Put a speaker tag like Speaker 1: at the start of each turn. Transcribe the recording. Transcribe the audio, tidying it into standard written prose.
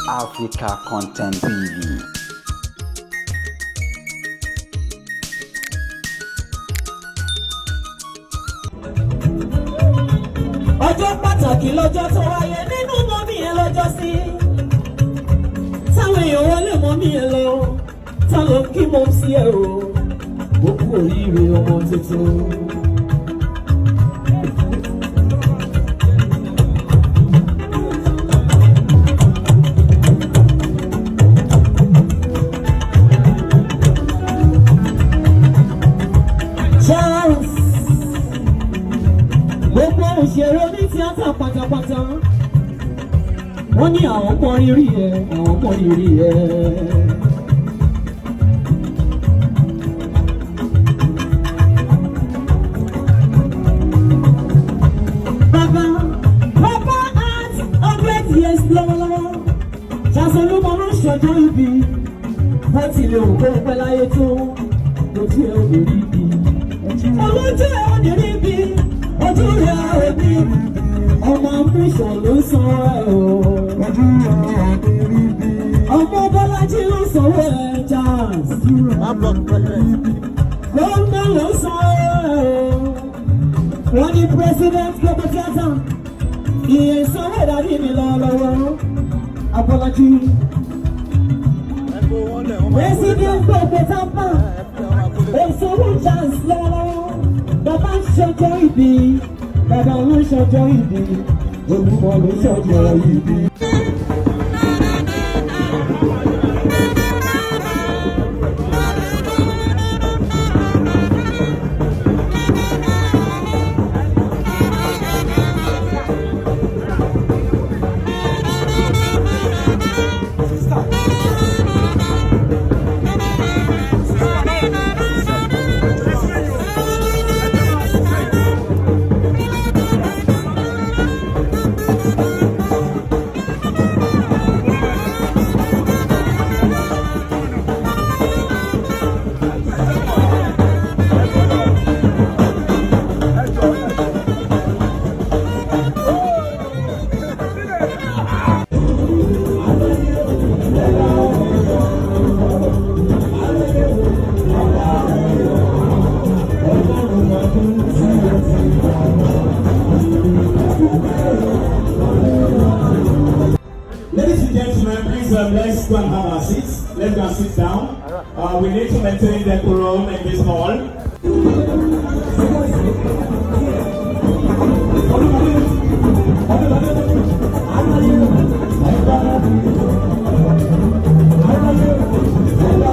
Speaker 1: Africa Content TV.
Speaker 2: Ọjọ́ pàtàkì lọ́jọ́ tó wáyé nínú mummy yẹn lọ́jọ́ sí. Táwọn èèyàn wọlé mummy yẹn lọ, tá ló ń kí mọ́ sí ẹ o. Ó kú oríire ọmọ tuntun. Charles, gbogbo òṣèré onítíátà pátápátá, wọ́n ní àwọn mọ rírì ẹ, àwọn mọ rírì ẹ. Bàbá bàbá at 100 years lọ́wọ́lọ́wọ́, Charles Olúmọ ló ń ṣọjọ́ ìbí. Bó tilẹ̀ òkú pẹ́ láyé tó, lójú ẹ̀ ò lè rí bí, olójú ẹ̀ ò ní rí bí, ojú rẹ̀ ò ní. Ọmọ amúṣọ ló ń san ẹ o, ọmọ Bọ́lájí ló ń sanwó ẹ. Charles, gómìnà ló ń san ẹ o. Wọ́n ní president gbogbo tíátà, ìyẹn sanwó ìdarí mi lọ́wọ́lọ́wọ́. Abọ́lájí, president gbogbo tápà, òṣòwò. Charles lọ́wọ́lọ́wọ́, bàbá ń ṣọjọ́ ìbí, bàbá ló ń ṣọjọ́ ìbí, Olúmọ ló ń ṣọjọ́ ìbí.
Speaker 3: Ladies and gentlemen, please let's go and have our seats. Let's go and sit down. We need to maintain decorum in this hall.